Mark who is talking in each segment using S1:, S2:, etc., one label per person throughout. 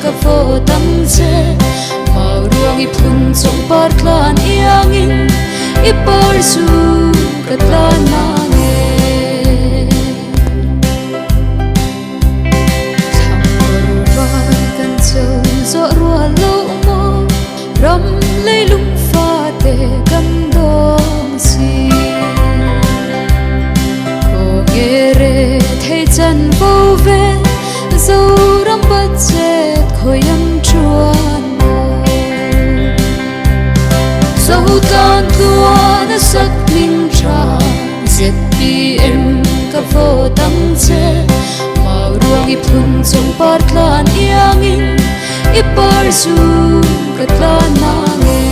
S1: Ka vote ang che Mau ruang i phun chung par tlan iangin i par zu ka tlan mang e. Thlang kawr var kan cho zawh rual lo maw ram leilung fate kan dawng si. Khaw nge re thei chan vo ve Zoram budget khawiam chuan maw. Zotan tluan a sak hming tha ZPM ka vote ang che Mau ruang i phun chung par tlan iangin i par zu ka tlan mang e.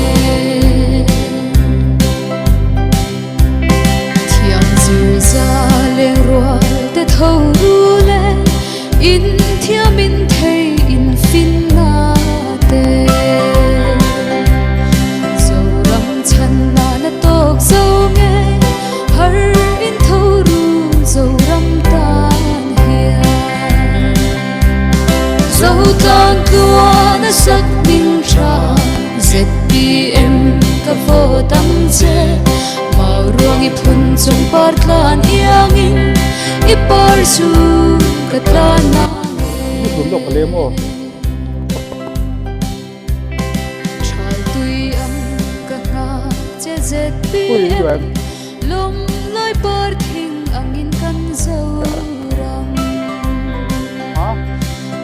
S1: Thiam zir za leng rual te tho ru le in thiam in thei in fin na te. Zoram chhan na na tawk zo nge har in tho ru Zoram tan hian. Zotan tluan a sak hming tha ZPM ka vote ang che Mau ruang i phun chung par tlan iangin i par chu ka tlan ang e. Thal tui ang ka nghak che ZPM lawm lai par thing angin kan Zoram.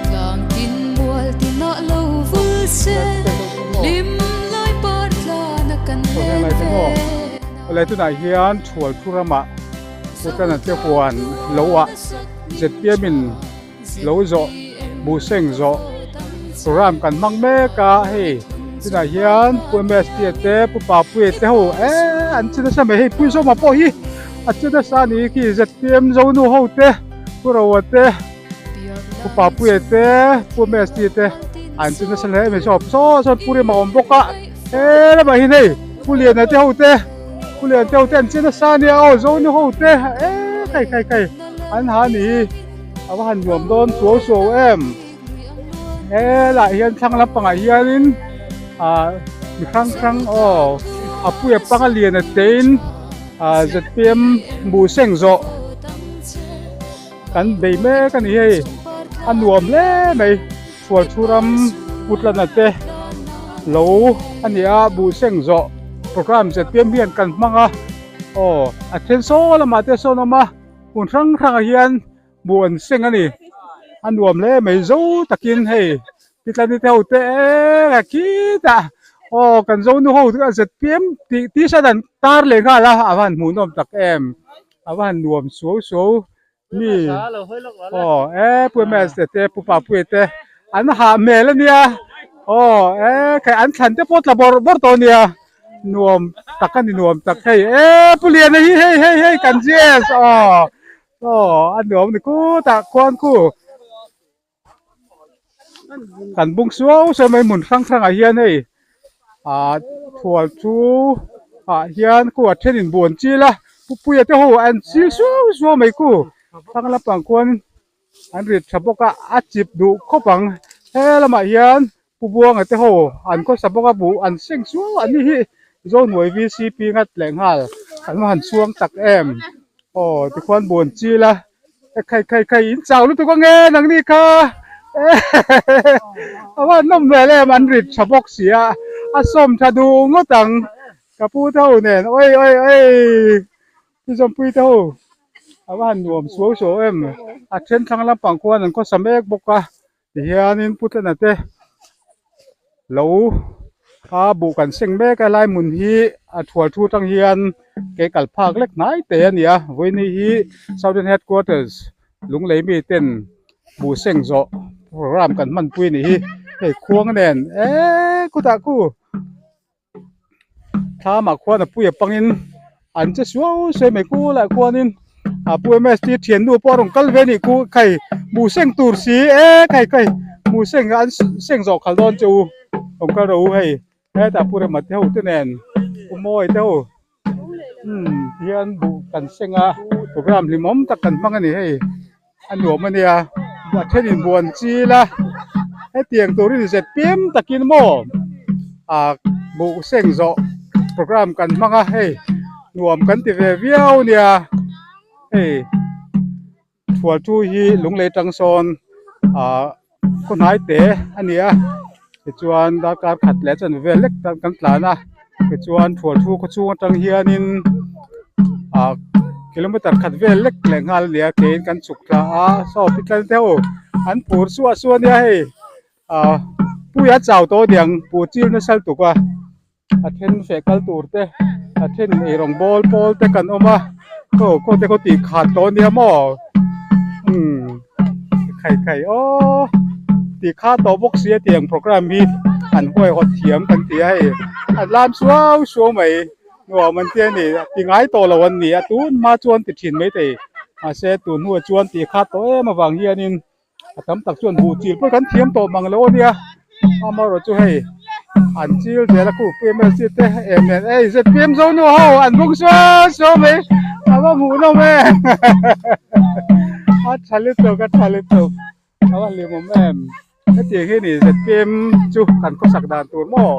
S1: Tlang tin mual tinah lo vul se hlim lai par tlana kan len ve na.
S2: Awle tunah hian thual thu ramah Putana te huan lo ah ZPM in lo zawh buh seng zawh program kan hmang mek a hei tunah hian Pu MST te Pu Papuia te ho eee an che nasa mai hei Pu Zawma pawh hi a che nasa a ni khi ZPM Zonu ho te Pu Roa te Pu Papuia te Pu MST te an che nasa hle mai saw saw sawn Pu Rema a awm bawk a he lamah hian hei Pu Liana te ho te Pu Liana te ho te an che nasa a nia aw Zonu ho te eee kai kai kai an ha a ni hi. A va han nuam dawn suau suau em helaiah hian thlang lampangah hianin ah mi hrang hrang aw a puia panga lian a tein ah zpm buh seng zawh kan bei mek a ni hei a nuam hle mai Sualchhuram Putlana te lo a ni a buh seng zawh program zpm hian kan hmang a aw a then saw lamah te sawn a awm a. Hmun hrang hrangah hian buh an seng a ni. A nuam hle mai zo takin hei Pitlani te ho te eng a khitah aw kan zonu ho chu a zpm tih t-shirt an tar leh nghal a a va han hmuhnawm tak em a va han nuam suau suau mi aw e Pu MS te te Pu Papuia te an hah hmel a nia aw e khai an thlan te pawh tla bawrh bawrh tawh a nia. Nuam tak a ni nuam tak hei e Pu Liana hi hei hei hei kan GS aw aw a nuam ni kutah khuan khu kan bung suau suau mai hmun hrang hrangah hian hei ah thual chu ah hian khu a thenin buan chil a Pu Puia te ho an chil suau suau mai khu thlang lampang khuan an rit tha bawk a a chip duh khawp ang he lamah hian Pu Buanga te ho an khawsa bawk a buh an seng suau a ni hi Zohnuai VCP ngat leh nghal an va han chhuang tak em aw tikhuan buh an chil a e khai khai khai in chau lutuk ange nangni kha a va han nawm hmel em an rit tha bawk si a a sawm tha duh ngawt ang ka pu te ho nen oi oi oi Pu Zawmpui te ho a va han nuam suau suau em a then thlang lampang khuan an khawsa mek bawk a. Tihianin Pu Tlana te lo a buh kan seng mek a lai hmun hi a thual thu atang hian ke kal phak lek hnai te a ni a vawiini hi Southern Headquarters Lunglei mi ten buh seng zawh program kan hmanpui a nih hi hei khuang nen eee khutah khu. Thlamah khuan a pui a pangin an che suau suai mai kulaiah khuanin a pu mst thiannu pawh a rawn kal ve a nih khu khai buh seng tur si e khai khai buh seng an seng zawh khalh dawn che u rawn kal rawh u hei hetah pu rema te ho te nen pu mawi te ho umm tihian buh kan seng a program hlimawm tak kan hmang a ni hei a nuam a nia a thenin buh an chil a. Hetiang turin zpm takin maw ah buh seng zawh program kan hmang a hei nuam kan ti ve viau nia hei thual thu hi lunglei tang sawn ah khaw hnai te a ni a tichuan darkar khat leh chanve vel lek kan tlan a tichuan thual thu khaw chhung atang hianin ah kilometer khat vel lek leh nghal a ni a keiin kan chhuk thla a saw pi tlan te ho an phur suah suah a nia hei ah puia chau tawh aniang pu chil nasa lutuk a a then feh kal tur te a then eirawng bawl pawl te kan awm a khaw khaw te khaw tih khat tawh ania maw umm khai khai aww tih kha tawh bawk sia tiang program hi an huaihawt thiam kan ti a hei an lam suau suau mai nuam an ti a ni ti ngai tawh lo an ni a tun hma chuan ti thin maithei mahse tun hnuah chuan tih khat tawh em avang hianin a tam tak chuan buh chil pawh kan thiam tawh mang lo ania amaherawh chu hei an chil zel a khuh pms te em em ei zpm zo nu ho an bung suau suau mai a va hmuh nawm em a tha lutuk a tha lutuk a va hlimawm em hetiang hi ni zpm chu kan khawsak dan tur maw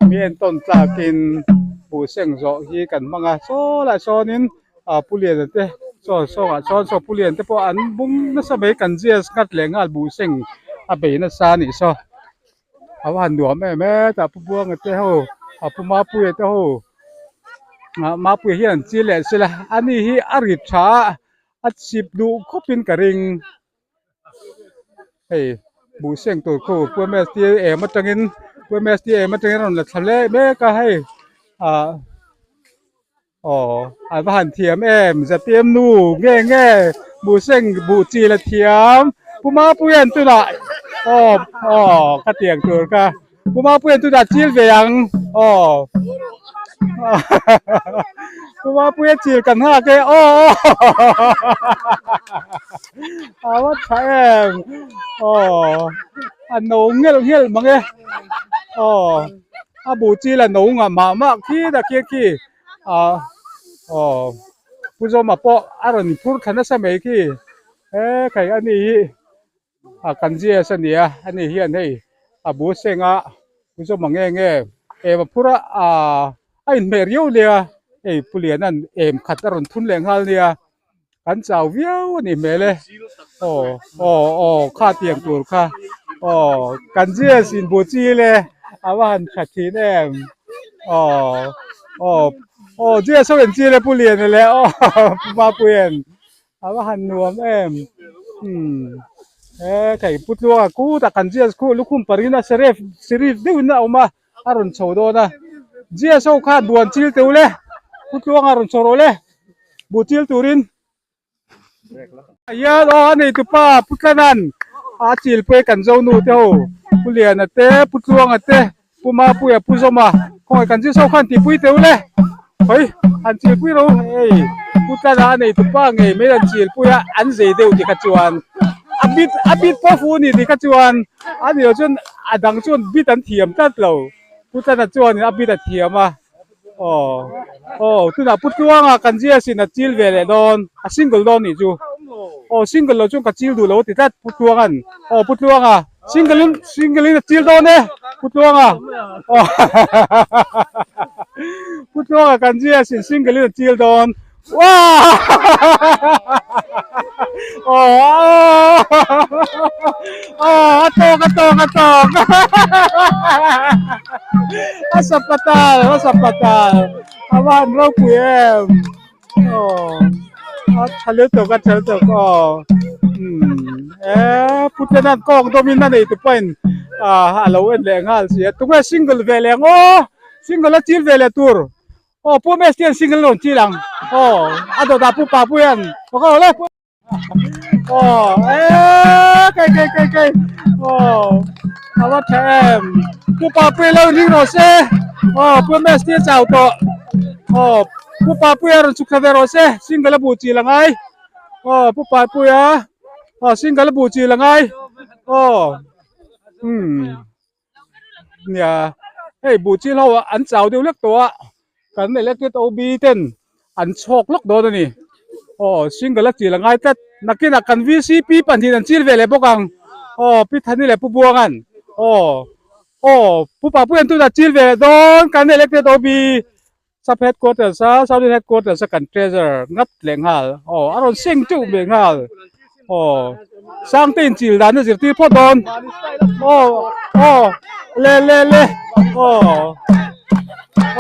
S2: mi entawn tlakin buh seng zawh hi kan hmang a saw lai sawnin ah pu liana te saw sawngah chuan saw pu lian te pawh an bung nasa mai kan zias nghat leh nghal buh seng a bei nasa a nih saw a va han nuam em e tah pu buanga te ho a pu mapuia te ho ah mapuia hian an chil leh sela ani hi a rit tha a a chip duh khawpin ka ring. Hei buh seng tur khu pu mst em atangin pu mst em atangin a rawn la thla leh mek a hei ah aw an va han thiam em zpm nu nge nge buh seng buh chi la thiam pu mapuia'n tunah aw aw ka tiang tur kha pu mapuia'n tunah chil ve ang aw pu mapuia chil kan nghak e aw aw a va tha em aw a no nghelh nghelh mang e aw a buh chil a no ngah mah mah khi dah khi khi ah aw pu zawma pawh a rawn phur thla nasa mai khi he khai a ni hi a kan GS a ni a ani hian hei a bu seng a pu zawma nge nge em a phur a ah a inhmeh riau nia hei pu liana'n em khat a rawn thun leh nghal nia. Kan chau viau a nih hmel e aw aw aw kha tiang tur kha aw kan GS in bu chil e a va han tha thin em aw aw aw GS ho in chil e pu Liana leh aw pu Mapuia'n a va han nuam em umm he kei pu Tluanga kutah kan GS khu lukhum parina serif serif deuhin a awm a. a rawn chho dawn a GS ho khan buan chil teuh le pu tluanga rawn chho rawh le buh chil turin hian aw a nei tupa pu tlanan a chil pawh hi kan zo nu te ho pu liana te pu tluanga te pu mapuia pu zawma khawngaih kan GS ho khan tihpui teuh le hawi han chil pui ro hei pu tlana a nei tupa ngei mai an chil pui a an zei deuh ti kha chuan a bit a bit pawh fu a ni ti kha chuan a ni lo chuan a dang chuan bit an thiam tlat lo pu tlana chuanin a bit a thiam a aw aw tunah pu tluanga kan GS in a chil ve leh dawn a single dawn nih chu aw single lo chuan ka chil duh lo a ti tlat pu tluanga'n aw pu tluanga Single in single in a chil dawn e Pu Tluanga Pu Tluanga kan zia sin single in a chil dawn Wow Oh Oh a tawk a tawk a tawk A sapatal a sapatal a va han ropui em Aw a tha lutuk a tha lutuk aw umm eee putlenan kawng dawmin a nei tu pawhin ah a lo en leh nghal si a tunge single ve leh ang aw single a chil ve leh tur aw pu mesti hian single a rawn chil ang aw a dawtah pu papuia'n aw ka le. Aw eee kai kai kai kai aw a va tha em pu papui lo ring rawh se aw pu mst a chau tawh aw pu papui a rawn chhuk thla ve rawh se single a buh chil a ngai aw pu papui a aw single a buh chil a ngai aw umm nia hei buh chil ho an chau deuh lek tawh a kan electric ob ten an chhawk lawk dawn a ni aw single a chil a ngai tlat nakinah kan vcp pahnih an chil ve leh bawk ang aw pi thani leh pu buangan. Aw aw Pu Papuia'n tunah chil ve leh dawn kan elected OB Sub headquarters a Southern headquarters a kan treasurer ngat leh nghal aw a rawn seng teuh leh nghal aw Sangte in chil dan a zirtir phawt dawn aw aw le le le aw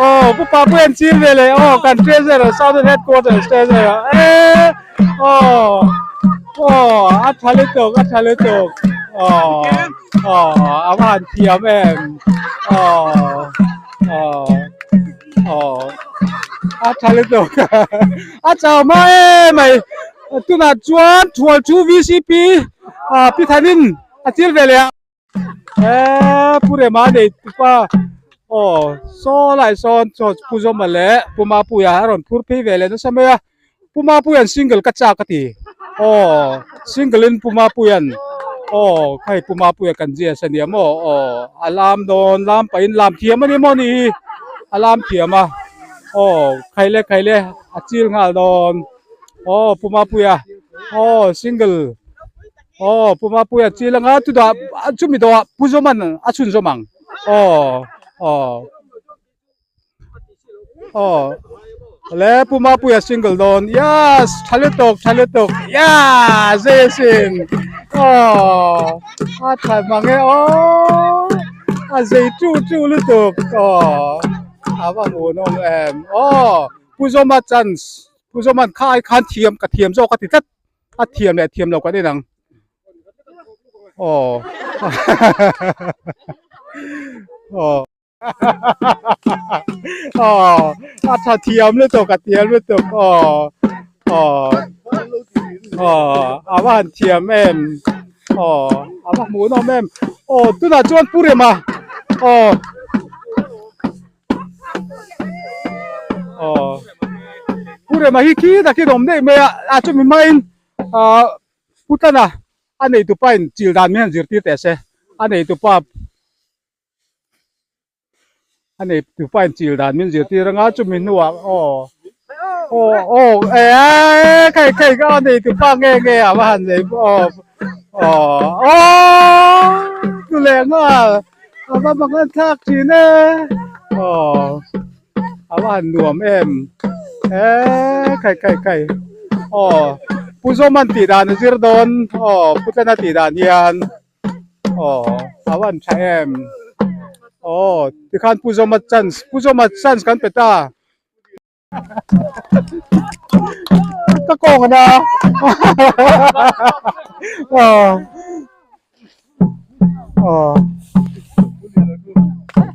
S2: aw Pu Papuia'n chil ve leh aw kan treasurer Southern headquarters treasurer e aw aw a tha lutuk a tha lutuk aw aw a va han thiam em aw aw. Aw a tha lutuk a chau hma em mai tunah chuan thual chu VCP ah pi thanin a thil ve leh a eee pu rema nei tupa aw saw lai sawn chaw pu zawma leh pu mapuia a rawn phur phei ve leh nasa mai a pu mapuia'n single ka chak a ti aw single in pu mapuia'n aw khai pu mapuia kan zias a nia maw aw a lam dawn lam pahin lam thiam a ni maw ni hi a lam thiam a aw khai le khai le a chil nghal dawn aw pu mapuia aw single aw pu mapuia chil anga chutah chumi dawhah pu zawma'n a chhunzawm ang aw aw. Aw le pu mapuia single dawn yes tha lutuk tha lutuk yes zai asin aw a tha mang e aw a zei tu tu lutuk aw a va hmuhnawm em aw pu zawma chance pu zawma'n kha ai khan thiam ka thiam zawk a ti tlat a thiam leh thiam lo kan inang. Aw aw. Aw a tha thiam lutuk a thiam lutuk aw aw aw a va han thiam em aw a va hmuhnawm em aw tunah chuan pu rema aw aw pu rema hi khi takin awm daih mai a a chumi hmain ah pu tlana a neitupa in chil dan mai han zirtir teh se a neitupa. A nei tupa in chil dan min zirtir anga chumi hnuah aw aw aw eh khai khai ka a nei tupa nge nge a va han nei aw aw aw tu leh nghal a va mak an thlak thin e aw a va han nuam em eh khai khai khai aw Pu Zawman tih dan a zir dawn aw Pu Tlana tih dan hian. Aw a van tha em aw tikhan pu zawma chance pu zawma chance kan pe ta ka kawng ana aw aw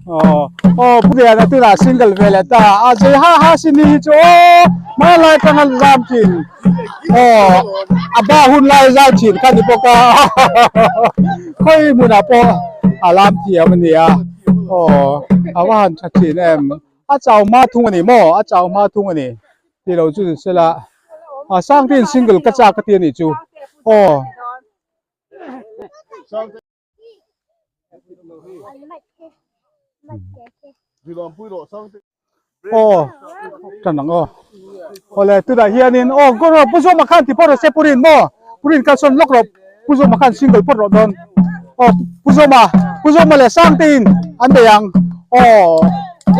S2: aw aw pu liana tunah single ve leh ta a zei ha ha si ni hi chu aw hmanlai atanga zam thin aw a ba hun lai zai thin kha ni bawk a khawi hmunah pawh a lam thiam a nia aw a va han tha thin em a chau hma thung a ni maw a chau hma thung a ni tih loh chu ni sela a sangte in single ka chak a ti a nih chu aw. Aw tan ang aw awle tunah hianin aw kawr rawh pu zawma khan ti phawt rawh se purin maw purin kal sawn lawk rawh pu zawma khan single phawt rawh dawn aw pu zawma pu zawma leh sangte in an nei ang aw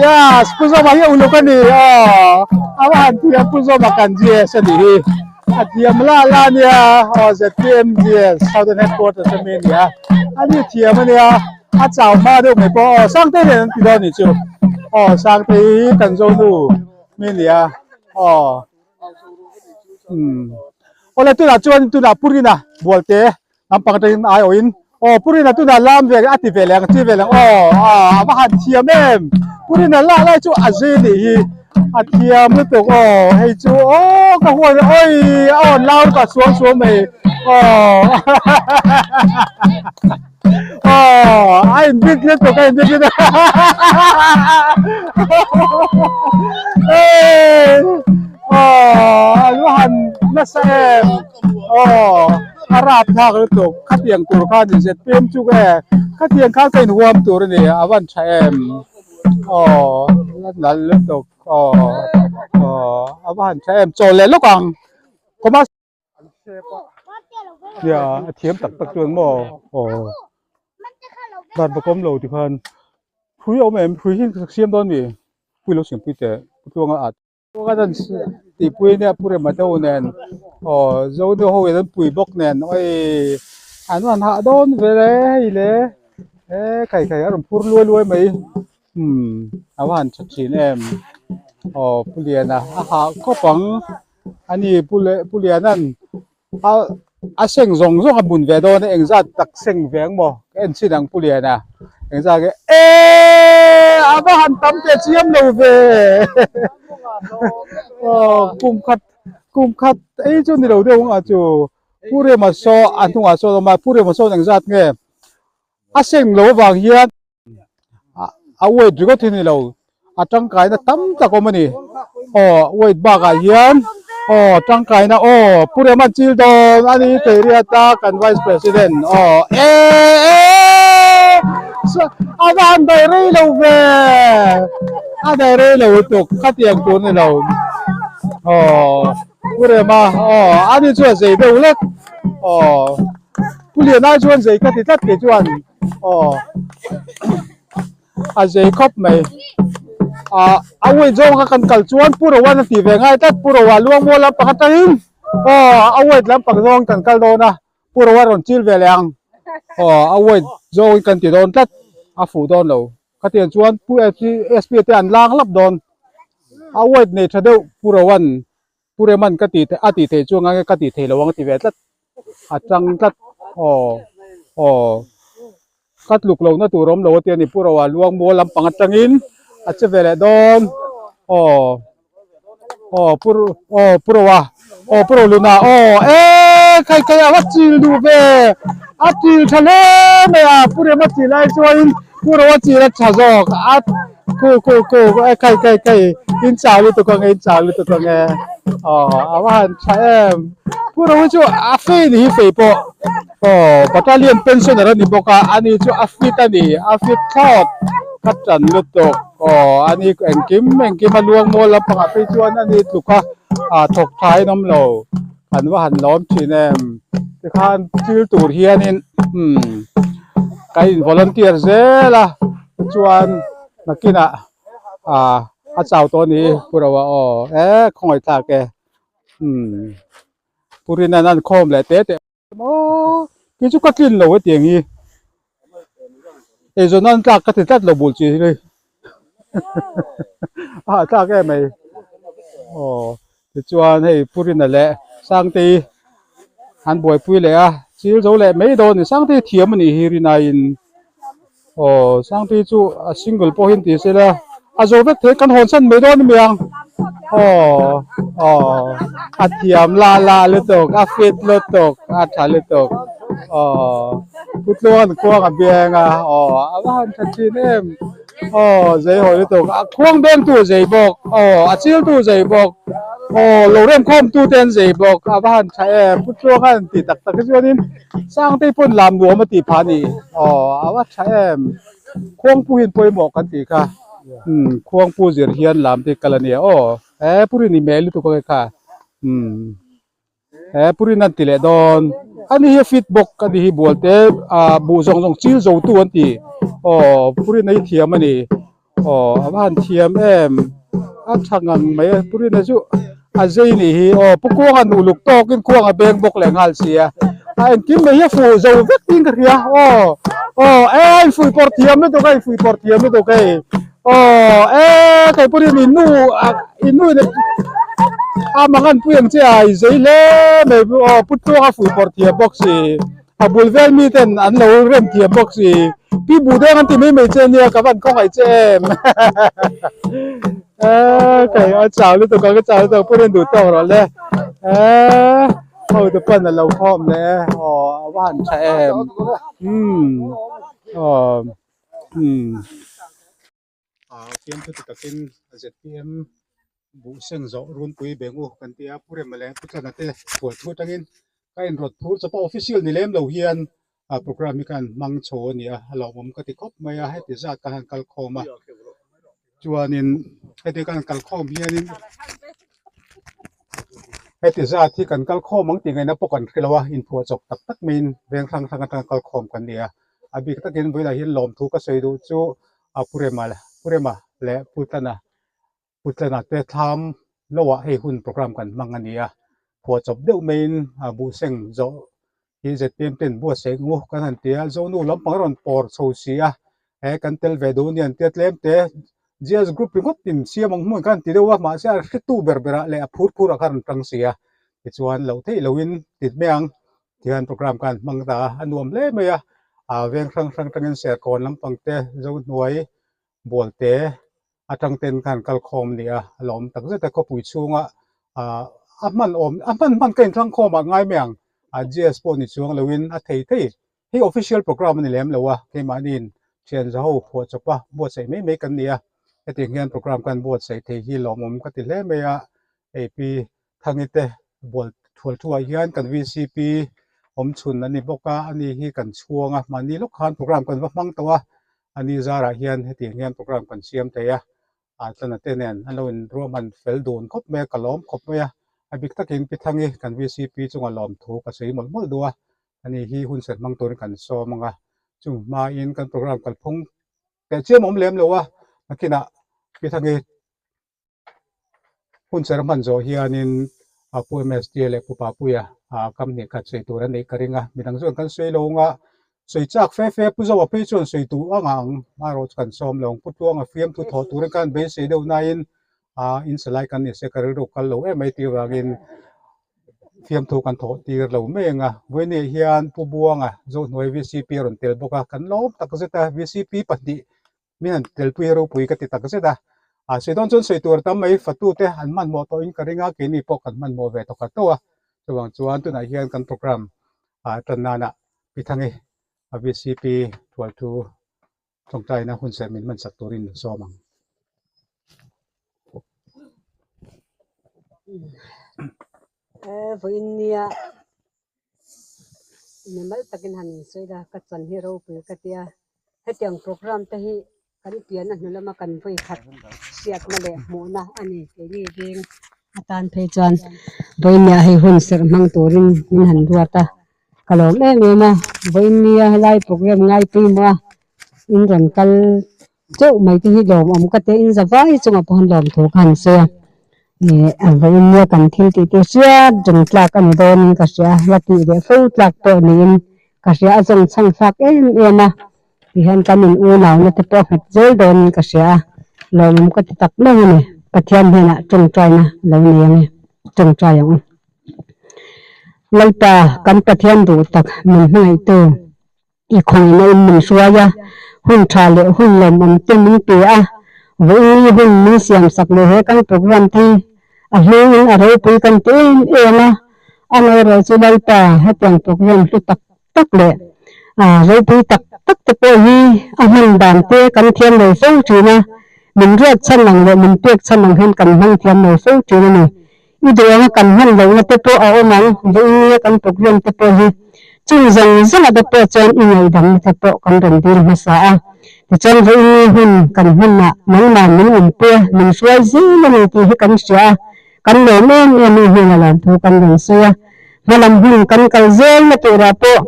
S2: yes pu zawma hi uluk a ni aw a va han thiam pu zawma kan GS a nih hi. A thiam la la ania aw ZPMGS Southern Headquarters ami ania a ni thiam ania a chau hma deuh mai pawh aw Sangtei nen an ti dawn anih chu aw Sangtei hi kan Zonu mi ania aw umm awle tunah chuan tunah Purina Bualte Lampang atangin ai awhin aw Pu Rina tunah lam ve a ti ve leh ang a ti ve leh ang aw a va han thiam em Pu Rina lah lai chu a zui anih hi a thiam lutuk aw hei chu aw ka huan awi a awn lau ka suang suang mai aw aw a inbit lutuk a inbit lutuk aw a lu han nasa em aw. A rap thlak lutuk khatiang tur kha ni zpm chu e khatiang khan ka inhuam tur a ni a van tha em aw la nalh lutuk aw aw a va han tha em chawl leh lawk ang kawma nia a thiam tak tak chuan maw aw. Dan bawk awm lo tikhan hrui a awm em hrui hi siam dawn mi pui lo siam pui teh pu tluanga at. Tluanga dan tihpui nia pu rema deuh nen aw zo nu ho in an pui bawk nen awii an han hah dawn ve le hei le e khai khai a rawn phur luai luai mai umm a va han tha thin em aw pu liana a hah khawp ang ani pu leh pu liana'n a a seng zawng zawng a bun ve dawn a engzat tak seng ve ang maw ka en chin ang pu liana engzat nge eeee a va han tam teh chiam lo ve aw kum khat kum khat ei chu ni lo deuh ang a chu pu rema saw a hnungah sawn a awm a pu rema sawn engzat nge a seng lo avang hian a weight ringawt hi a ni lo a tangkaina tam tak awm a ni aw weight bakah hian aw tangkaina aw Pu Rema chil dawn a ni Keiriat a kan vice president aw e a van daih rei lo ve a daih rei lo lutuk khatiang tur a ni lo aw Pu Rema aw ani chu a zei deuh lek aw Pu Liana chuan zei ka ti tlat kei chuan. Aw a zei khawp mai ah a weight zawng kha kan kal chuan pu rowan a tih ve ngai tlat pu rowa luang mual lampang atangin aw a weight lampang zawng kan kal dawn a pu rowa rawn chil ve leh ang aw a weight zawngin kan ti dawn tlat a fuh dawn lo khatiang chuan pu sp te an lang lap dawn a weight nei tha deuh pu rowan Pu Reman ka tih a tih theih chu nge ka tih theih lo ang a ti ve tlat a chang tlat aw aw ka tluk lo na tur awm lo a ti a ni Pu Roa luang mual lampang atangin a che ve leh dawn aw aw Pu aw Pu Roa aw Pu Roluna aw e khai khai a va chil duh ve a chil tha hle mai a Pu Rema chil lai chuanin Pu Roa chil a tha zawk a Ku ku ku e kai kai kai in chau lutuk ang e in chau lutuk ang e aw a va han tha em pu ro hi chu a fei ni hi fei pawh aw battalion pensioner a ni bawk a ani chu a fit a ni a fit thlawt ka tan lutuk aw ani engkim engkim a luang mawl lampangah phei chuan ani tluk a ah thawk tha in awm lo kan va han lawm thin em tikhan thil tur hianin umm ka in volunteer zel a. Chuan nakinah ah a chau tawh a ni Pu Roa aw e khawngaih thlak e umm Pu Rina'n a inkhawm leh teh teh maw kei chu ka tlin lo hetiang hi eizawn nan tlak ka ti tlat lo bul chi hi a hahthlak em mai aw tichuan hei Pu Rina leh Sangtei an buaipui leh a chil zo leh mai dawn a ni Sangtei thiam a nih hi Rinaiin. Aw Sangtui chu a single pawh hian ti sela a zo vek thei kan hawn san mai dawn ania aw aw a thiam lah lah lutuk a fit lutuk a tha lutuk aw pu tluang an khuang a biang a aw a va han tha thin em aw zei hawi lutuk a khuang beng tu zei bawk aw a chil tu zei bawk aw lo rem khawm tu te an zei bawk a va han tha em pu tluang an ti tak tak hi chuanin. Sangtei pawn lam nuam a tih phah a ni. Aw a va tha em. Khuangpu hian pawimawh kan tih kha. Umm khuangpu zir hian lam te kal a nia aw. He Purin i mel lutuk ang e kha. Umm he Purin an ti leh dawn. Ani hi a fit bawk ani hi bual te ah buh zawng zawng chil zo tu an ti. Aw Purin a hi thiam a ni. Aw a va han thiam em a tha ngang mai a pu Rina chu a zei nih hi aw pu Kuanga nuh luk tawkin Kuanga beng bawk leh nghal sia a engkim mai hi a fuh zo vek tiin ka hria aw aw e a infuih pawrh thiam lutuk a infuih pawrh thiam lutuk hei aw e kei pu Rin in nu in nu in a mangan pui ang che a i zei hle mai aw pu Tluanga fuih pawrh thiam bawk si. A bul vel mi ten an lo rem thiam bawk si. Pi buh deng an ti mai mai che nia ka van khawngaih che em. Eee kei a chau lutuk ang ka chau lutuk pawh in duh tawk rawh le. Eee ho te pawn a lo khawm leh e aw a va han tha em. Umm aw umm. Fiamthu ti takin zpm buh seng zawh runpui beng u kan ti a, Pu Rema leh Pu Tlana te hual thu atangin ka inrawt phur chawp a, official ni lem lo hian programme hi khan hmang chho a ni a, a lawmawm ka ti khawp mai a, heti zat khan han kal khawm a, chuanin heti kan kal khawm hianin heti zat hi kan kal khawm ang tih ngaihna pawh kan hre lo a, inphuah chawp tak tak maiin veng hrang hrang atanga kal khawm kan ni a. A bik takin vawilah hian lawmthu ka sawi duh chu a Pu Rema Pu Rema leh Pu Tlana Pu Tlana te thlam lohah hei hun program kan hmang a ni a, phuahchawp deuh maiin a buhseng zawh hi zpm ten buatsaih ngu kan han ti a, Zonu lampang a rawn pawr chho si a, he kan tel ve duh anian tia tlem te GS group ringawt in siam ang hmun khan ti deuh a, mahse a hretu ber berah leh a phur phurah khan rawn tang si a, tichuan loh theih lohin ti mai ang tihian program khan hmang ta a, a nuam hle mai a, ah veng hrang hrang atangin Serkawn lampang te Zohnuai Bualte atang ten khan kal khawm a ni a, a lawm tak zet a khawpui chhunga ah a hman awm a hman hman ka inthlang khawm ah ngai mai ang ah GS pawh ni chuang loin a thei thei hei official program a ni lem lo a keimahniin thian za ho phuah chawp a buatsaih mai mai kan ni a hetiang hian program kan buatsaih thei hi lawmawm ka ti hle mai a hei pi Thangi te bual thual thuah hian kan VCP awm chhun a ni bawk a ani hi kan chhuang a mahni lawk khan program kan va hmang tawh a ani zarah hian hetiang hian program kan siam thei a ah tlana te nen an lo in ruahman fel dun khawp mai a ka lawm khawp mai a a bik takin pi Thangi kan VCP chunga lawmthu ka sawi mawlh mawlh duh a ani hi hun serh hmang turin kan sawm ang a chung hmain kan program kalphung teh chiam a awm lem lo a nakinah pi Thangi Hun cher hman zawh hianin a Pu MST leh Pu Papuia kam hnih khat sawi tur a neih ka ring a, midang chuan kan sawi lo anga sawi chak fe fe Pu Zoa phei chuan sawi duh anga ang amaherawh chu kan sawm lo ang. Pu Tluanga fiamthu thawh turin khan beisei deuh nain in salai kan ni se ka rilru kal lo em mai tih avangin fiamthu kan thawh tir lo mai ang a. Vawiinah hian Pu Buanga Zohnuai VCP a rawn tel bawk a, kan lawm takzet a, VCP pahnih Min han telpui a ropui ka ti tak zet a, a sawi dawn chuan sawi tur tam mai fatute an hmanhmawh tawhin ka ring a, keini pawh kan hmanhmawh ve tawkhat tawh a, chuvang chuan tunah hian kan program ah tan nana Pi Thangi a VCP Thualthu tawngtaina hun serh min hmansak turin min sawm ang.
S3: Vawiin nia mimal takin han sawi la ka chan hi ropui ka tia hetiang program te hi kan pian a hnu lama kan vawi khat hriatna leh hmuhna a ni keini veng atan phei chuan vawinia hei hun serh hmang turin min han ruat a ka lawm em em a vawinia helai program ngai pawimawh a in rawn kal Chauh mai te hi lawmawm ka tia in za vai chungah pawh han lawm thu kha han sawi a ih a vawiin nia kan thil tih te hriat reng tlak a ni dawnin ka hria la tih leh fo tlak pawh niin ka hria a zawng chhang thlak em em a tihian kan in unauna te pawh a nghet zel dawnin ka hria a lawmawm ka ti tak mai a ni Pathian hnenah tawngtaina a lo nei ang e tawngtai ang u Lalpa kan Pathian duh tak min hmangaihtu. I khawngna in min hruai a, hun tha leh hun lawmawm te min pe a, vawiin hun min siam sak leh he kan program te hi a hlungin a ropui kan ti em em a, amaherawh chu Lalpa hetiang program hlu tak tak leh ropui tak tak te pawh hi a hman dan te kan thiam lo fo thin a, min ruat chhan ang leh min pek chhan ang hian kan hmang thiam lo fo thin a ni. I duh anga kan hman lohna te pawh a awm ang, vawiin kan program te pawh hi chung zawng zawngah te pawh chuan i ngaihdamna te pawh kan rawn dil hmasa a. Tichuan vawiin hun kan hmanah nangmah min awmpui a, min hruai zel a ni tih hi kan hria a, kan lawm em em i hnenah lawmthu kan rawn sawi a. Hmalam hun kan kal zelna turah pawh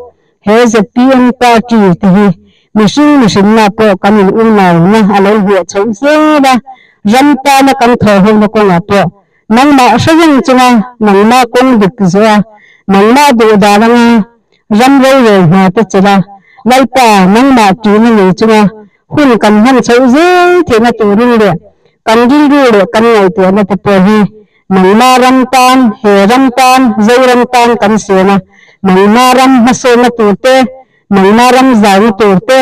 S3: he zpm party te hi mihring mihrinna pawh kan in unauna a lo hmuh chhoh zel a, ram tana kan thawhhona kawngah pawh Nangmah hre reng chunga nangmah kawng dik zawh a, nangmah duh dan anga ram rorel hna te chelh a, Lalpa nangmah ṭihna nei chunga hun kan hman chhoh zel theihna turin leh kan rilru leh kan ngaihtuahna te pawh hi nangmah ram tan, he ram tan, Zoram tan kan siam a, nangmah ram hmasawnna tur te, nangmah ram zauna tur te,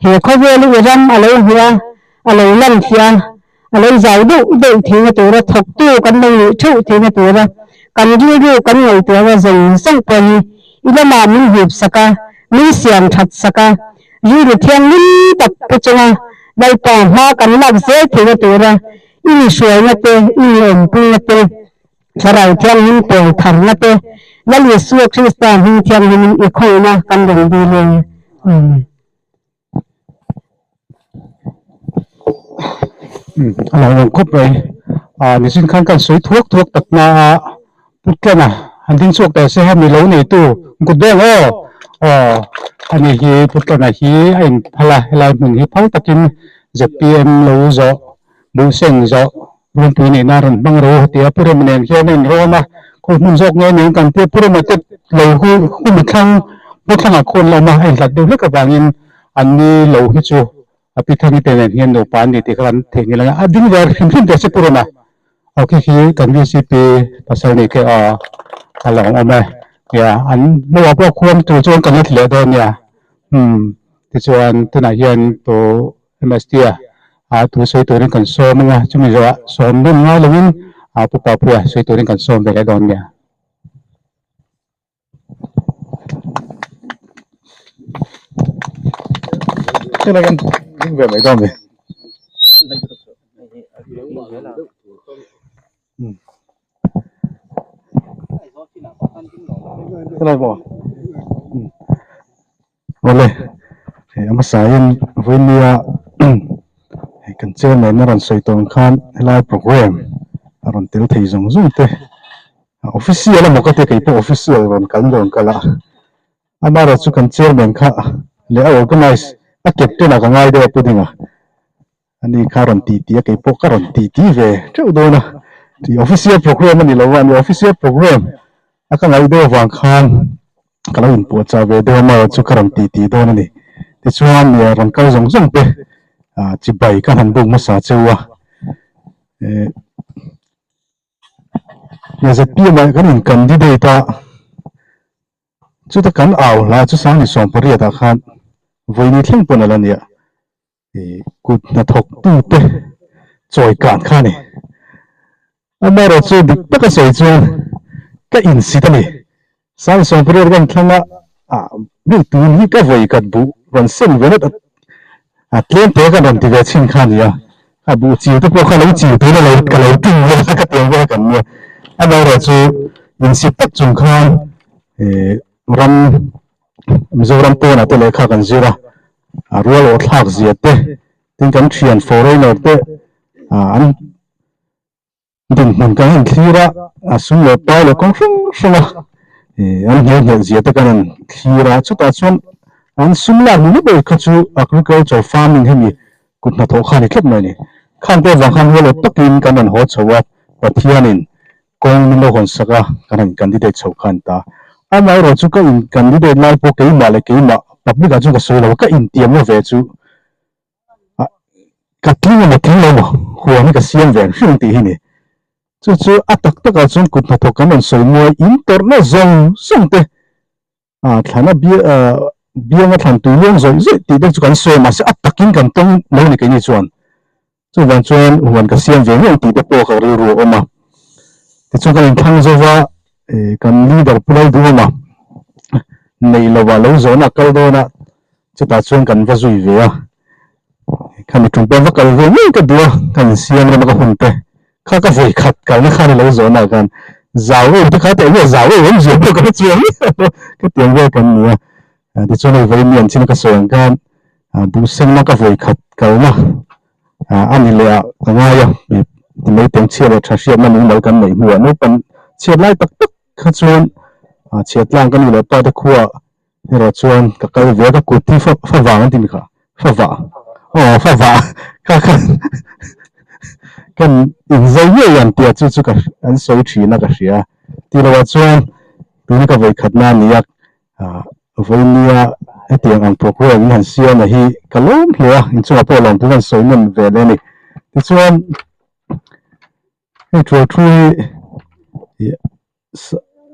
S3: he khawvel i ram a lo hmuh a, a lo lanfiah a. A lo zau deuh deuh theihna tura thawktu kan lo nih theuh theihna tura kan rilru kan ngaihtuahna zawng zawng pawh hi i lamah min hip sak a, min siam that sak a, rilru thianghlim tak pu chunga Lalpa hma kan lak zel theihna tura i mi hruaina te, i mi awmpuina te, Thlarau Thianghlim pawl tharna te, Lal Isua Krista hming thianghlimin i khawihna kan rawn dil e. Amen.
S2: A lo awm khawp mai ah nichin khan kan sawi thuak thuak tak na a Pu Tlana han ding chhuak teh se hemi lo neitu kut deng aw Aw ani hi Pu Tlana hi a inphal a helai hmun hi phal takin zpm lo zawh buhseng zawh runpui neihna a rawn hmang ro a ti a Pu Rema nen hian a inrawm a khawi hmun zawk nge nen kan tia Pu Rema te lo hu hun a thlang hmu thlangah khuan la awm a a inhlat deuh hlek avangin an ni lo hi chu a pi Thangi te nen hian nupa an ni tih kha kan theihnghilh ang a a ding ve hrim hrim teh se Pu Rema. Aw khi khi kan VCP pasal nih khi aw a lo awm e nia an hnuah pawh khuam tur chuan kan la ti leh dawn nia umm tichuan tunah hian tu MST a ah thu sawi turin kan sawm anga chumi zawhah sawm nawn ngai lovin ah Pu Papuia sawi turin kan sawm ve leh dawn nia.
S4: Helai kan ding ve mai dawn a ni. Helai maw awle hei a hmasa in vawinia hei kan chairman a rawn sawi tawh ang khan helai programme a rawn tel thei zawng zawng te. Official emaw ka tia kei pawh official rawn kal rawn kal a, amaherawhchu chu kan chairman kha leh a organise a captain ah ka ngai deuh a pudding a, ani kha rawn tih tih a kei pawh ka rawn tih tih ve teuh dawn a, tih official programme a ni lo a, ani official programme a ka ngaih deuh avang khan ka lo inpuahchah ve deuh a amaherawhchu chu ka rawn tih tih dawn a ni, tichuan rawn kal zawng zawng te chibai ka han buk hmasa cheu a, eh. Zpm ah kan in candidate a, chuta kan au hla chu Sangni sawmpariat ah khan vawiini thleng pawn a la nia, ih kut hnathawk tute chawi kan kha a ni. Amaherawh chu dik taka sawi chuan ka insit a ni. Sangni sawmpariat kan thlang a, ah mi tun hi ka vawi kat buh rawn sen ve nawt a, tlem te kan rawn ti ve chhin kha a ni a, a buh chiu te pawh kha lo chiu tun a lo ka lo ting vel a ka tiang vel kan nia. Amaherawh chu insit tak chung khan ih ram Mizoram pawnah te lehkha kan zir a, a rual awh thlak zia te tin kan thian foreigner te ah an Dinhmun kan han thlir a, a sum leh pai leh kawng hrang hrang a, ih an hnial hnial zia te kan han thlir a, chutah chuan an sum lak ni ber kha chu agriculture farming hemi kut hnathawh kha a ni tlat mai a ni. Khang te avang khan rual awt takin kan rawn haw chho a, Pathianin kawng min lo hawn sak a, kan han candidate chho kha an ta. Amaherawh chu ka in candidate lai pawh keimah leh keimah public ah chuan ka sawi lo a, ka intiamna ve chu Ka tling emaw tling lo emaw huan hi ka siam ve ang hrim tih hi ni. Chu chu a tak takah chuan kut hnathawk kan rawn sawi muai in tawrhna zawng zawng te ah thlana bianga thlan tui luang zawih zawih tih te chu kan sawi a mahse a takin kan tawng lo ni keini chuan. Chuvang chuan huan ka siam ve ngei tih te pawh ka rilru a awm a. Tichuan kan inthlang zo va kan leader Pu Lalduhawma neih lovah lo zawhna a kal dawn a. Chutah chuan kan va zui ve a, khami tum pawh va kal ve ngei ka duh a, ka insiam rama ka hun te kha ka vawi khat kalna khan i lo zawhna ah khan zau em te kha teh nge zau em awmzia pawh ka hre chiang miah lo ka tiang vel kan ni a, tichuan hei vawiin mi an chin a ka sawi ang khan buhsengna ka vawi khat kalna a ni leh ah ka ngai a, ti mai teng chhiat leh tha hriatna mumal kan neih hnuah naupang chhiat lai tak tak kha chuan chhiat tlang ka nu leh pa te khuaah Erawh chuan ka kal ve a, ka kut hi fa fa vang an ti mi kha, fa vah aw fa vah kha kha kan inzai ngei ang tih ah chu chu ka an sawi thin a ka hria. Tih loh ah chuan tuna ka vawi khatna a ni a, ah vawinia hetiang ang programme in han siam a hi ka lawm hle a, inchungah pawh lawmthu kan sawi nawn ve leh a ni. Tichuan hei thual thu hi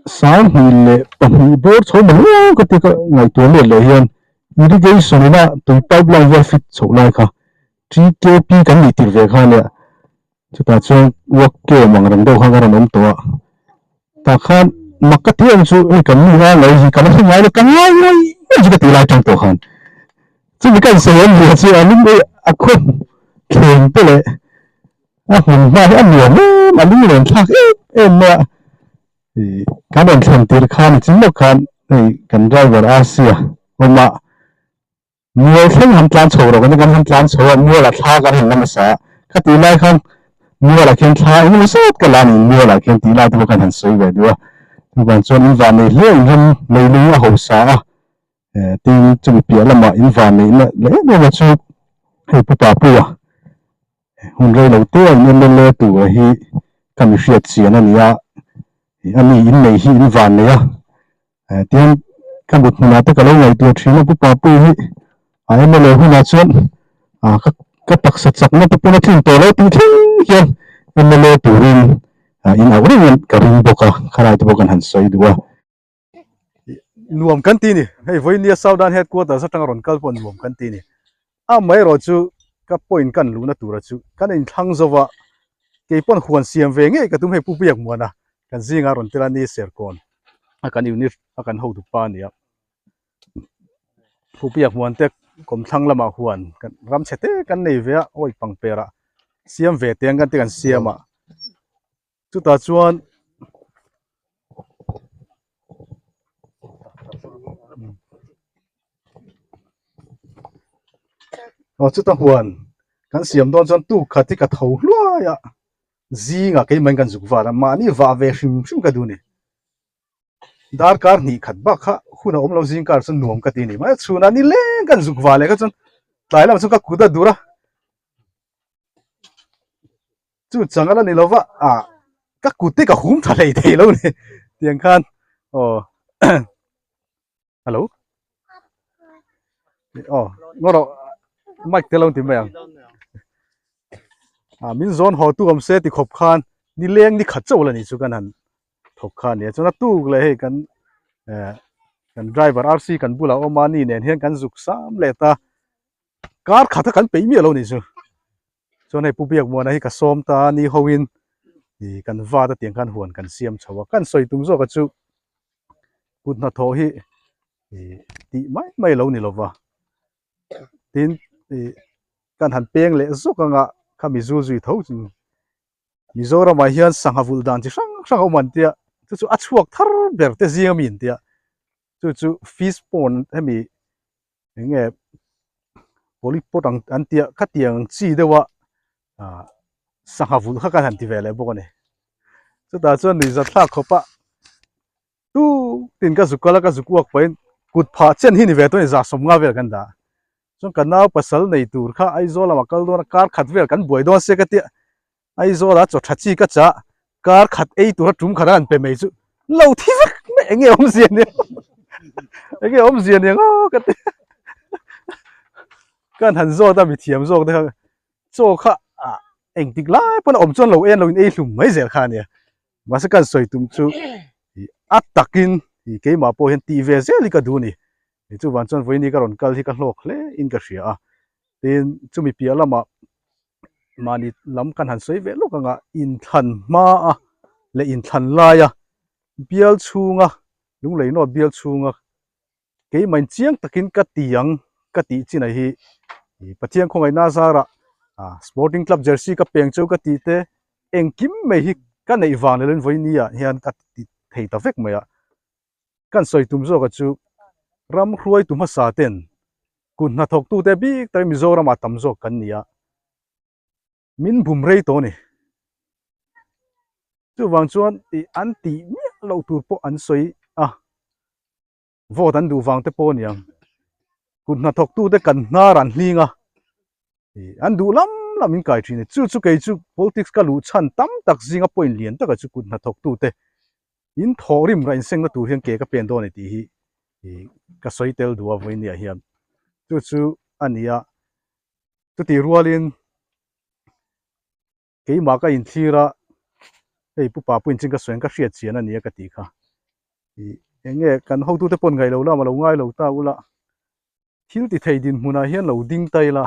S4: Sanghnih leh pahnih bawr chho mai riau ka ti ka ngaihtuah let leh hian irrigation ina tui pipeline vel fit chhoh lai kha TKP kan nih tir ve kha ania chutah chuan work camp ang reng deuh khan ka rawn awm tawh a tah khan mak ka ti em chu hei kan nu a ngaih hi ka la hre ngai lo ka ngai ngai ngai chu ka tih lai tang tawh khan chumi ka insawi awm zia chu a lung a khawm thleng te leh A hmun hma hi a nuam em a lunglen thlak em em mai a, ih kan rawn thlen tir khan i chin lawk khan hei kan driver Asia awm a, mual thleng han tlan chho rawh kan han tlan chho a mual ah thla kan han la hmasa a, kha tih lai khan mual ah khian thla engemaw zat ka la a ni mual ah khian tih lai te pawh khan han sawi ve duh a, chuvang chuan in vah nei hle in ram leilung a hausa a. Tin chumi piah lamah in van neihna leh em em a chu hei Pu Papuia hun rei lo te a in MLA tur hi ka mi hriat chian a ni a, ani in nei hi in van nei a, tin ka mut hmunah te ka lo ngaihtuah thin a Pu Papuia hi a MLA hunah chuan ka ka taksa chakna te pawn a tlin tawh lo tih thleng hian MLA turin in auh reng ka ring bawk a, khalai te pawh kan han sawi duh a.
S2: Nuam kan ti ni. Hei vawinia Southern Headquarters atanga rawn kal pawh nuam kan ti ni. Amaherawh chu ka point kan luhna tura chu kan inthlang zo va, kei pawn huan siam ve ngei ka tum hei Pu Biakmuana kan zinga rawn tel a ni Serkawn a kan unit a kan hotu pa a ni a. Pu Biakmuan te kawmthlang lamah huan kan ram chhe te kan nei ve a, awi pangperah siam ve teng kan ti kan siam a. Chutah chuan aw chuta huan kan siam dawn chuan tuk khat hi ka tho hluai a zingah keimah in kan zuk val a mahni vah ve hrim hrim ka duh a ni. Darkar hnih khat bak kha hun a awm lo zing kar chuan nuam ka ti a ni mai a chhunah ni leng kan zuk vah leh kha chuan tlai lamah chuan ka kut a dur a. Chu chang ala ni lova ah ka kut te ka hum tha hlei thei lo ni tiang khan aw hello aw ngaw rawh mic te lo ti mai ang ah min zawn haw tu awm se ti khawp khan ni leng ni khat chauh la ni chu kan han thawk kha a ni a chuan a tuk leh hei kan eh kan driver RC kan bulah awm a ni nen hian kan zuk sam leh ta kar khat a kan peih miah lo ni chu. Chuan hei Pu Biakmuana hi ka sawm ta a ni ho in ih kan vat a tiang khan huan kan siam chho a, kan sawi tum zawk a chu kut hnathawh hi ih tih mai mai lo ni lova tin ih kan han peng leh zawk anga khami zul zui tho chu Mizoramah hian sangha vulh dan chi hrang hrang a awm an tia chu chu a chhuak thar ber te zing ami an tia chu chu fish pond hemi eng nge polypot ang an tia khatiang chi deuh a ah sangha vulh kha kan han ti ve leh bawk a ni chutah chuan nuihzat thlak khawp a tu tin ka zuk kal a ka zuk uak pahin kut phah chen hi ni ve tawh a ni zah sawm nga vel kan dah chuan ka nau pasal nei tur kha Aizawl lamah kal dawn a kar khat vel kan buai dawn se ka tia Aizawl ah chaw tha chi ka chah kar khat ei tura tum khat a han pe mai chu lo thi vek mai eng nge awmzia nia eng nge awmzia nia ngaw ka ti kan han zawt a mithiam zawk te kha chaw kha ah engtik lai pawn a awm chuan lo en lo in ei hlum mai zel kha a nia mahse kan sawi tum chu a takin ih keimah pawh hian tih ve zel hi ka duh a ni chuvang chuan vawiin hi ka rawn kal hi ka hlawk hle in ka hria a tin chumi piah lamah mahni lam kan han sawi ve lawk anga inthlan hma a leh inthlan lai a bial chhunga lunglei nawt bial chhunga keimah in chiang takin ka ti ang ka tih chin a hi Pathian khawngaihna zarah ah sporting club jersey ka peng cheu ka tih te engkim mai hi ka neih vang leh vawiin ah hian ka ti thei ta vek mai a. Kan sawi tum zawka chu ram hruaitu hmasa ten kut hnathawktute bik takin Mizoramah tam zawk kan ni a, min bum rei tawh a ni. Chuvang chuan ih an tih miah loh tur pawh an sawi a, vote an duh vang te pawh a ni ang. Kut hnathawktute kan hnar an hling a, ih an duh lam lam in kai thin a ni. Chu chu kei chu politics ka luh chhan tam tak zinga point lian taka chu kut hnathawktute In thawh rim rah insengna tur hian ke ka pen dawn a ni tih hi ka sawi tel duh a vawinia hian chu chu a ni a chutih rualin keimah ka inthlir a hei pu pa pawhin chin ka sawi ang ka hriat chian a ni a ka tih kha ih eng nge kan hotute paw'n ngaih lo lam a lo ngai lo ta ula thil ti thei dinhmunah hian lo ding ta ila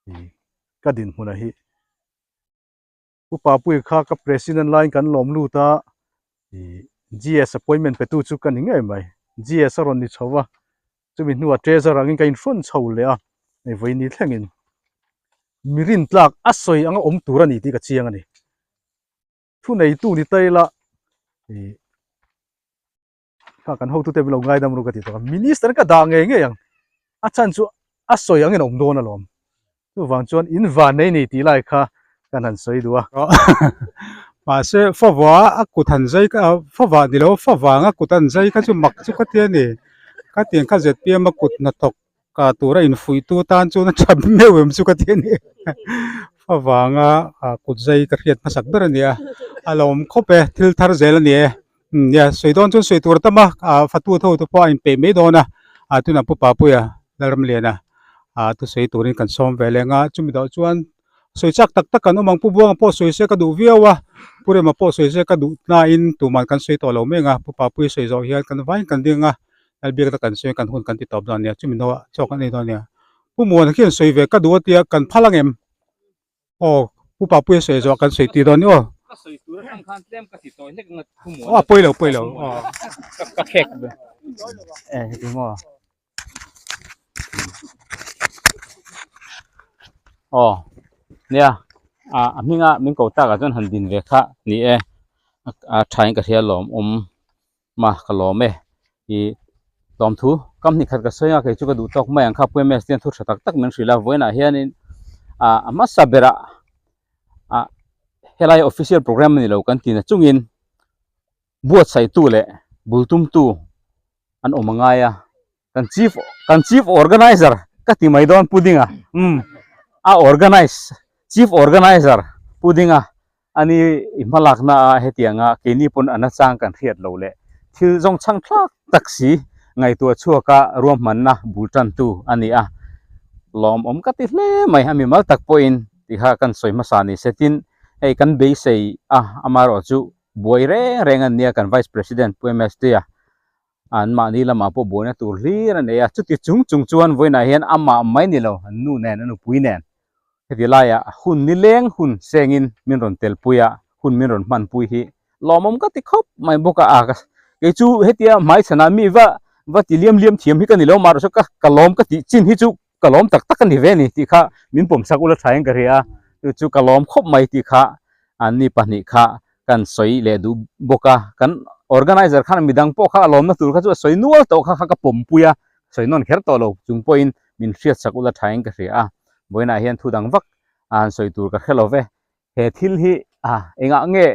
S2: ih ka dinhmunah hi. Pu Papuia kha ka president laiin kan lawm lut a, ih GS appointment pe tu chu ka ni ngei mai. GS a rawn ni chho va, chumi hnuah treasurer angin ka inhrawn chho leh a, hei vawiin ni thlengin mi rintlak a sawi anga awm tur a ni tih ka chiang a ni. Thuneitu ni ta ila ih kha kan hotute min lo ngaidam ru ka ti tawh a, minister ka dah ngei ngei ang, a chhan chu a sawi angin a awm dawn alawm, chuvang chuan in van nei ni tih lai kha kan han sawi duh a.
S5: Mahse fava a kut han zai kha fava ni lo favang a kut an zai kha chu mak chu ka ti a ni.
S2: Khatiang kha zpm a kut hnathawk ka tura infuihtu tan chuan a tha meuh em chu ka ti a ni. Favanga kut zai ka hriat hmasak ber a ni a, a lo awm khawp e, thil thar zel a ni e. Nia, sawi dawn chuan sawi tur a tam a, fatu tho te pawh a inpeih mai dawn a, tunah Pu Papuia Lalramliana thusawi turin kan sawm ve leng a, chumi dawh chuan sawi chak tak tak kan awm ang, Pu Buanga pawh sawi se ka duh viau a, Pu Rema pawh sawi se ka duh nain tuman kan sawi tawh lo mek a, Pu Papuia sawi zawh hian kan vaiin kan ding a, Lalbiak te kan sawi kan hun kan ti tawp dawn a nia, chumi hnuah chaw kan ei dawn a nia. Pu Muana khian sawi ve ka duh a tia kan phal ang em? Aw Pu Papuia sawi zawh kan sawi tih dawn a ni aw.
S6: Ka sawi tur atang khan tlem ka ti tawi hlek ang a Pu Muana.
S2: Aw a pawi lo pawi lo aw.
S6: Ka khek ve. E heti maw. Aw nia a hminga min ko tak ah chuan han din ve kha ni e a tha in ka hria lawm awm ma ka lawm e ih tlawmthu kam hnih khat ka sawi a kei chu ka duh tawk mai ang kha pu ms te hian thu tha tak tak min hrilh a vawiinah hianin ah a hmasa berah ah helai official program a ni lo kan tih na chungin buatsaihtu leh bul tumtu an awm a ngai a kan chief kan chief organizer ka ti mai dawn pudding a umm a organize chief organizer pudding a ani i hmalakna a hetianga keini pawn a nachang kan hriat lo leh thil zawng chhang thlak tak si ngaihtuah chhuaka ruahmanna bul tantu a ni a lawmawm ka ti hle mai a mimal tak pawhin tikha kan sawi hmasa ni se tin hei kan beisei a amaherawhchu buai reng reng an nia kan vice president Pu MST a an mahni lamah pawh buaina tur hlir a nei a chuti chung chung chuan vawiinah hian amah mai ni lo an nu nen a nupui nen heti laiah hun nileng hun sengin min rawn tel pui a hun min rawn hman pui hi lawmawm ka ti khawp mai bawk a a kei chu hetia hmaichhanah mi va va ti liam liam thiam hi ka ni lo marawh chu ka ka lawm ka tih chin hi chu ka lawm tak tak a ni ve a ni tih kha min pawm sak ula thain ka ria chu chu ka lawm khawp mai tih kha an ni pahnih kha kan sawi leh duh bawk a kan organizer khan midang pawh kha a lawmna tur kha chu a sawi nual tawh kha kha ka pawmpui a sawi nawn kher tawh lo chung pawhin min hriat sak ula thain ka hria a vawiinah hian thu dang vak a han sawi tur ka hre lo ve he thil hi a engah nge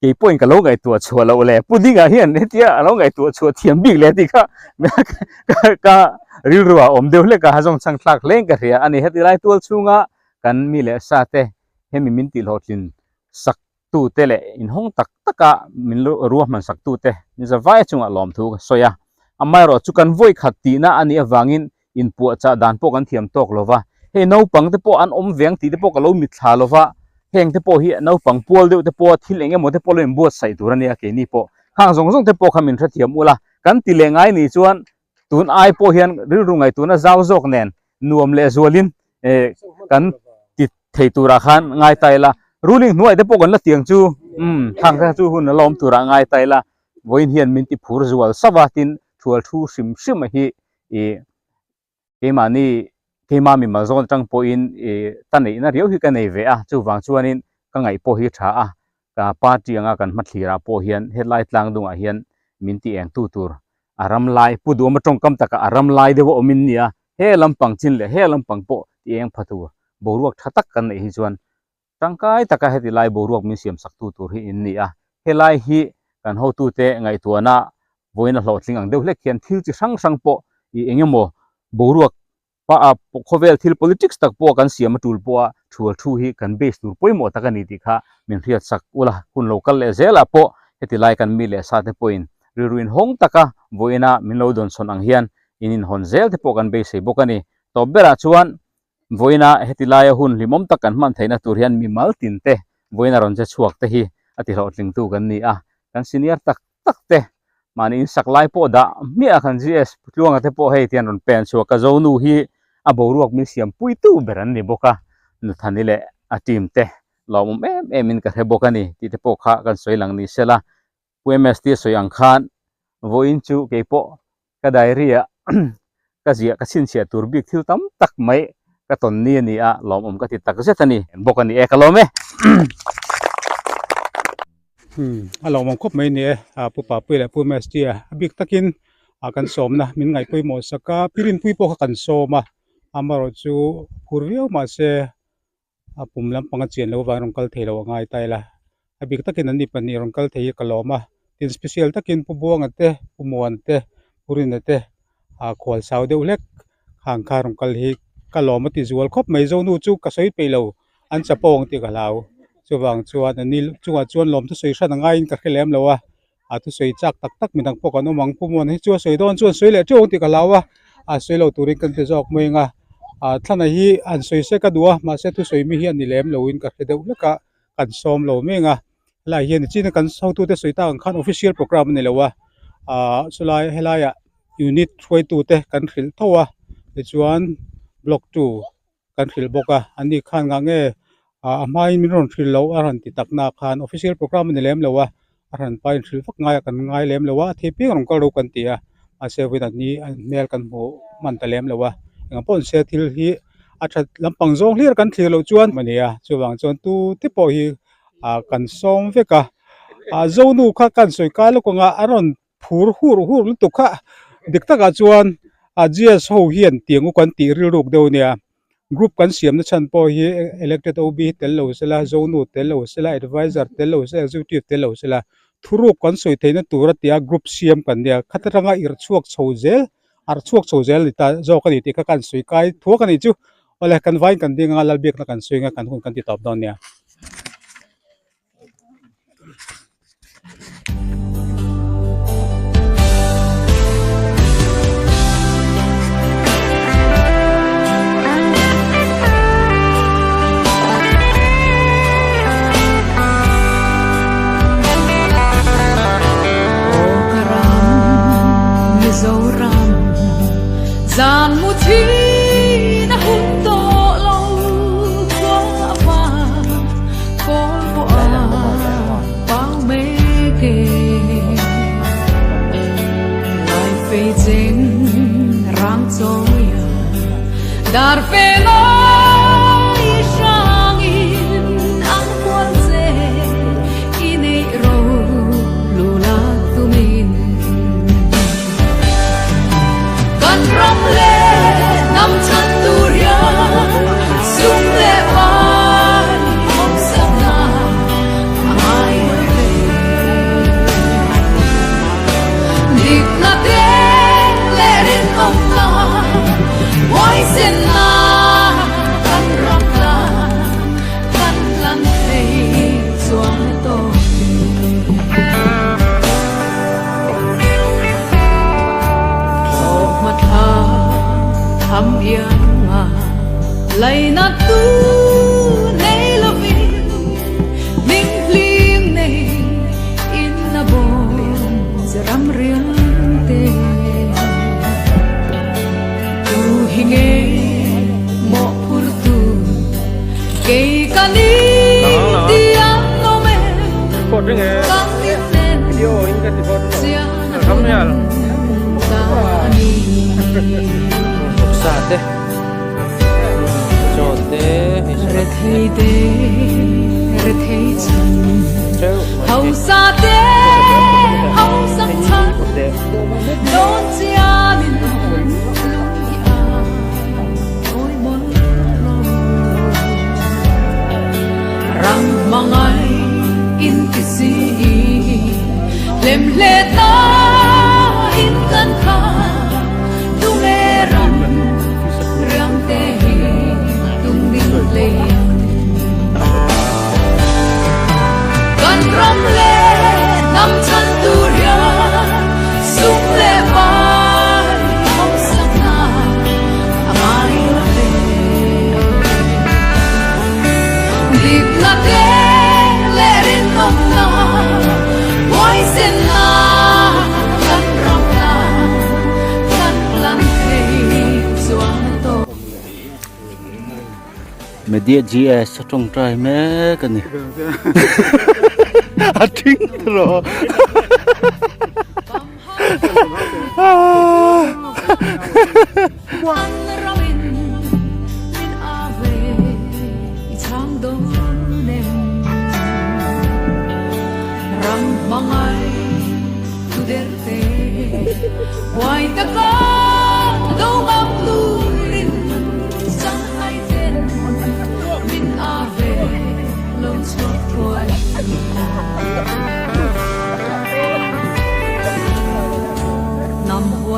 S6: kei pawhin ka lo ngaihtuah chhuah loh le pudding ah hian hetia a lo ngaihtuah chhuah thiam bik le tih kha ka rilru ah awm deuh hlek a zawng chhang thlak hle in ka hria a ni heti lai tual chhunga kan mi leh sa te hemi min tih hlawhtlin sak tu te leh inhawng tak tak a min ruahman sak tu te ni zavai chungah lawmthu ka sawi a amaherawh chu kan vawi khat tihna a nih avangin inpuahchah dan pawh kan thiam tawk lo va, hei naupang te pawh an awm veng tih te pawh ka lo mitthla lo va, heng te pawh hi naupang pual deuh te pawh thil eng emaw te pawh lo inbuatsaih tur a nia keini pawh khang zawng zawng te pawh kha min hrethiam ula kan ti leh ngai nih chuan tun ai pawh hian rilru ngaihtuahna zau zawk nen nuam leh zualin eh kan ti thei turah khan ngai ta ila ruling hnuai te pawh kan la tiang chu umm khang kha chu hun a la awm turah ngai ta ila vawiin hian min ti phur zual sauh a tin thual thu hrim hrim a hi ih keimahni keima mimal zawn atang pawhin ih ta neihna riau hi ka nei ve a chuvang chuanin ka ngaih pawh hi tha a ka party anga kan hmathlir ah pawh hian hetlai tlang dungah hian min ti eng tu tur a ram lai pu duhawm a tawngkam takah a ram lai deuh a awm in nia he lampang chin leh he lampang pawh ti eng pha tur boruak tha tak kan neih hi chuan tangkai taka heti lai boruak min siam sak tu tur hi in ni a helai hi kan hotute ngaihtuahna vawiin a hlawhtling ang deuh hlek hian thil chi hrang hrang pawh ih eng emaw boruak pa ah khawvel thil politics tak pawh kan siam a tul pawh a thual thu hi kan base tur pawimawh tak a ni tih kha min hriat sak ula hun lo kal leh zelah pawh heti lai kan mi leh sa te pawhin rilru inhawng taka vawiina min lo dawnsawn ang hian in inhawn zel te pawh kan beisei bawk a ni tawp berah chuan Vawiina heti laia hun hlimawm tak kan hman theihna tur hian mimal tin te vawiina rawn che chhuak te hi a ti hlawhtlingtu kan ni a, kan senior tak tak te mahni insak lai pawh dah hmiah kan GS Tluanga te pawh hei tian rawn pen chhuak a Zonu hi a boruak min siam puitu ber an ni bawk a, Nuthani leh a team te lawmawm em em in ka hre bawk a ni tih te pawh kha kan sawi lang ni sela Pu MST sawi ang khan vawiin chu keipawh ka diary ah ka ziah ka chhinchhiah tur bik thil tam tak mai ka tawn ni a ni a, lawmawm ka ti tak zet a ni bawk a ni e, ka lawm e.
S2: A lawmawm khawp mai a ni e, Pu Papui leh Pu MST a bik takin kan sawmna min ngaihpawimawh sak a, Pi Rinpuii pawh kha kan sawm a, amaherawh chu phur viau mahse a pum lampang a chian loh avangin rawn kal thei lo a ngai ta ila a bik takin an ni pahnih rawn kal thei hi ka lawm a tin special takin Pu Buanga te Pu Muan te Pu Rina te ah khual sau deuh hlek khang kha rawn kal hi ka lawm a ti zual khawp mai zonu chu ka sawi peih lo an chapo ang tih ka hlau chuvang chuan a ni chungah chuan lawm thusawi hran a ngaiin ka hre lem lo a a thusawi chak tak tak midang pawh kan awm ang pu muana hi chu a sawi dawn chuan sawi leh teuh ang tih ka hlau a a sawi lo turin kan ti zawk mai ang a ah thlana hi an sawi se ka duh a mahse thusawi mi hi a ni lem loin ka hre deuh hlek a kan sawm lo mek a helai hian nichin a kan hotute sawi tak ang khan official programme a ni lo a ah chulai helaiah unit hruaitute kan hrilh tho a tichuan block two kan hrilh bawk a ani khan ngah nge ah a hmain min rawn hrilh loh a rawn ti tak na khan official programme a ni lem lo a a rawn pain hrilh vak ngai a kan ngai lem lo a a thei piang rawn kal ro kan ti a mahse vawiin an ni an hmel kan hmuh hman ta lem lo a engah pawh se thil hi a that lampang zawng hlir kan thlir loh chuan a ni a chuvang chuan tu te pawh hi ah kan sawm vek a ah zonu kha kan sawi kai lawk ang a a rawn phur hur hur lutuk kha dik takah chuan a GS ho hian tiang u kan tih rilruk deuh a nia group kan siamna chhan pawh hi elected OB hi tel lo sela zonu tel lo sela advisor tel lo sela executive tel lo sela thuruk kan sawi theihna tur a tia group siam kan nia khat atanga irh chhuak chho zel arh chhuak chho zel a ni ta zawk a ni tih kha kan sawi kai thuak a nih chu awle kan vaiin kan ding anga lalbiakna kan sawi anga kan hun kan ti tawp dawn nia.
S7: Media GS a tawngtai mek a ni a thing tawh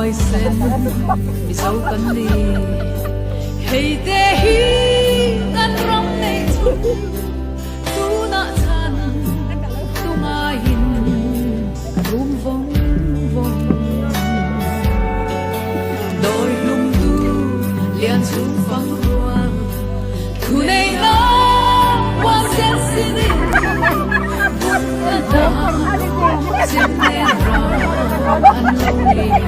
S1: Huaisen Mizo kan ni. Hei te hi kan ram nei chhun tunah chhan tungaiin a rum vawng vawng. Dawi hlumtu lian chhung fang rual thu nei na huaisen sinin hun a hna chem nen ram an lo lian.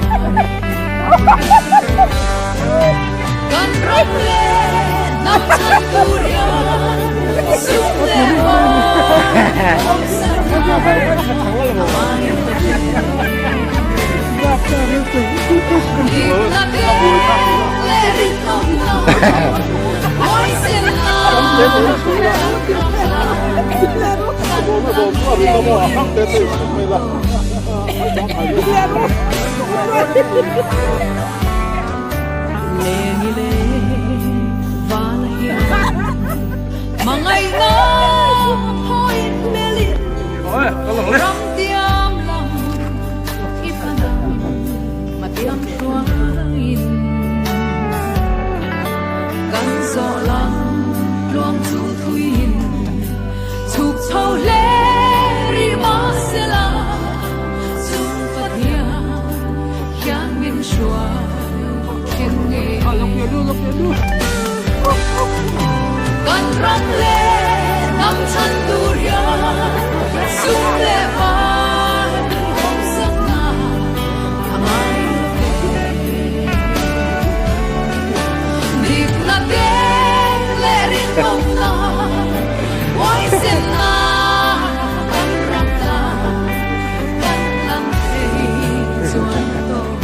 S1: Kan ram leh hnam chhan tur hian sum leh pai hausa a ngai lo ve. Dikna te leh rinawmna huaisenna kan ram tan kan lan thei chuan Lengi le vala hian hmangaihna phawiin melin ram tiam lam i panang matiang hruaiin kan zawh lam tluang chu thuiin chhuk chho hle rih mahsela chung Pathian hian min hruai thin nge. Kan ram leh hnam chhan tur hian sum leh pai hawmsakna a ngai lo ve. Dikna te leh rinawmna huaisenna kan ram tan kan lan thei chuan tawh.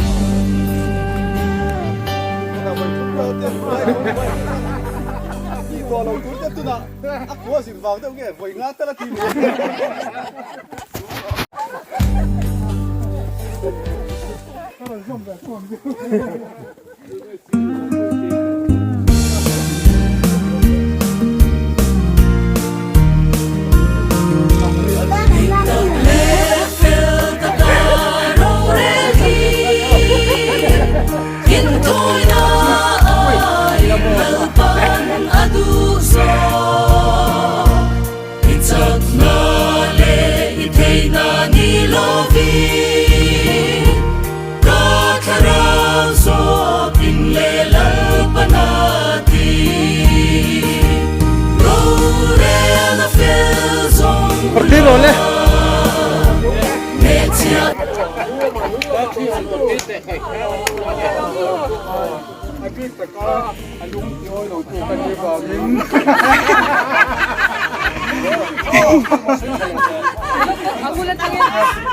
S2: A bik taka a lung ti awi lo tu ka nih vangin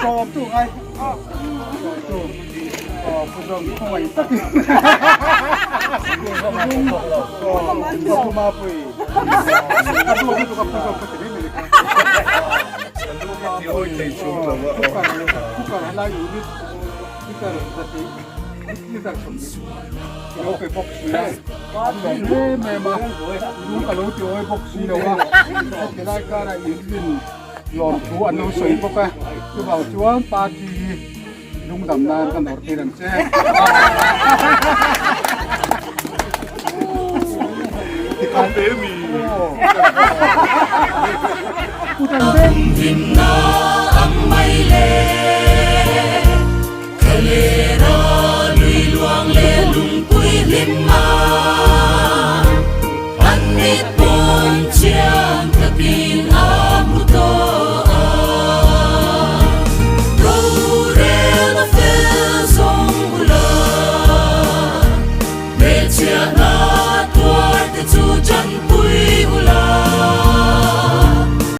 S2: Tawp tu ngai Tawp tu Aw pu zawng khawngaih takin Aw pu mapui A duh lutuk a pu zawng ka ti mai mai kha Cooker helai unit liter zahnih liter 20 i lo pe bawk si a a nuam em em a lung ka lo ti awi bawk si lo a heti lai karah inrin lawm thu an lo sawi bawk a chuvang chuan party hi lungdam nan ka nawr tir ang che.